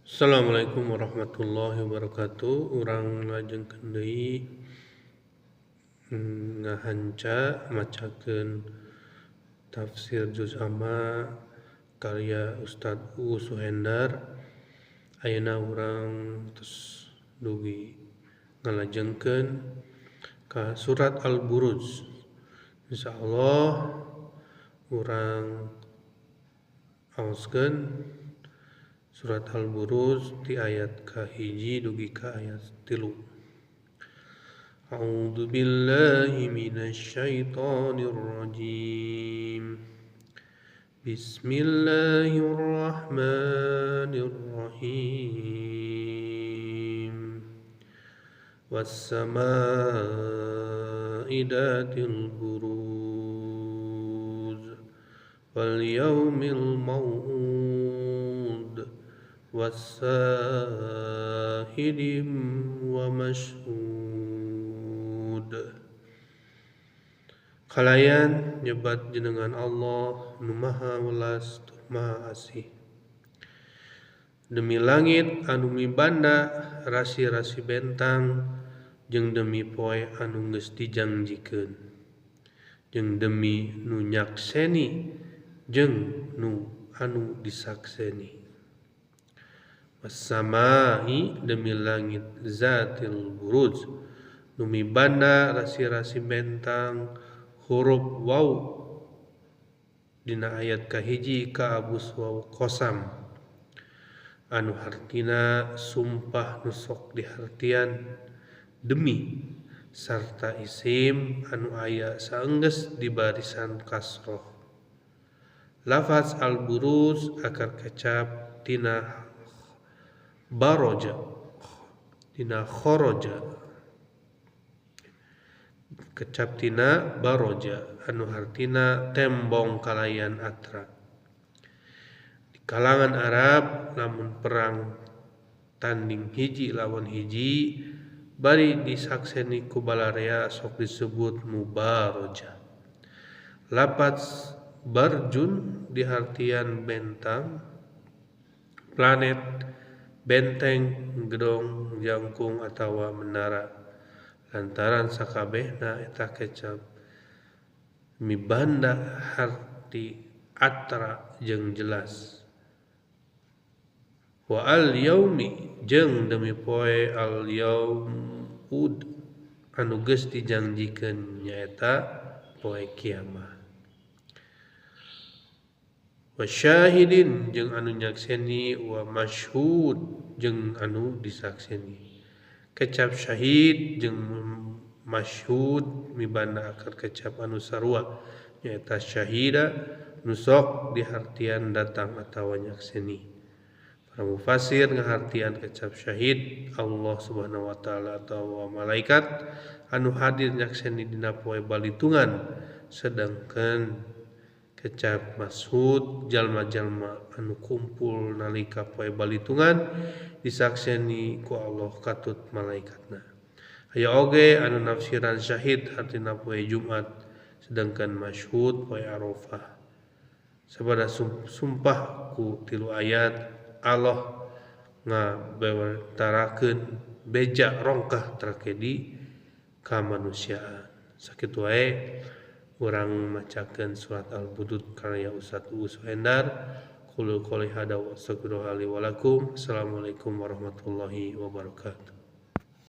Assalamualaikum warahmatullahi wabarakatuh. Urang lajengkeun deui ngahanca macakeun tafsir juz amma karya Ustaz Uu Suhendar. Ayeuna urang tos dugi ngalajengkeun ka surat Al-Buruj. Insyaallah urang aoskeun surat Al-Buruj di ayat ka-1 dugi ka ayat 3. A'udzu billahi minasyaitonir rajim. Bismillahirrahmanirrahim. Was-samaa'i dzatil buruj wal yaumil mau'ud was-sahidim wa mashhud. Kalayan nyebat jenengan Allah nu maha welas tur maha asih. Demi langit anu mibanda rasi-rasi bentang jeung demi poe anu geus dijangjikeun, jeung demi nu nyakseni jeung nu anu disakseni. Wasamai demi langit zatil buruj nu mibanda rasi-rasi bentang. Huruf waw dina ayat kahiji ka abus waw qasam anu hartina sumpah nu sok dihartian demi sarta isim anu aya saenggeus di barisan kasroh. Lafaz al-buruj akar kecap tina baroja tina khoroja, kecap tina baroja anu hartina tembong kalayan atra. Di kalangan Arab lamun perang tanding hiji lawan hiji bari disakseni ku balarea sok disebut mubaroja. Lafaz barjun dihartian bentang, planet, benteng, gedong, jangkung atawa menara. Lantaran sakabehna eta kecap mibanda harti atra jeung jelas. Wa al yaumi jeung demi poe al yaumud anu geus dijanjikeun nyaeta poe kiamat. Wa syahidin jeung anu nyakseni, wa masyhud jeung anu disakseni. Kecap syahid jeung masyhud mibanda akar kecap anu sarua nyaeta syahida nu sok dihartian datang atawa nyakseni. Para mufasir ngahartian kecap syahid Allah Subhanahu wa taala atawa malaikat anu hadir nyakseni dina poe balitungan, sedangkan kecap masyhud jalma-jalma anu kumpul nalika poe balitungan disakseni ku Allah katut malaikatna. Aya oge anu nafsiran syahid hartina poe Jumat, sedangkan masyhud poe Arafah. Sabada sumpah ku 3 ayat Allah ngabewantarakeun beja rongkah tragedi kamanusiaan. Sakitu wae urang macakeun surat Al-Buruj karya Ustaz Uu Suhendar. Qul qouli hada wa astaghfirullaha li wa lakum. Assalamualaikum warahmatullahi wabarakatuh.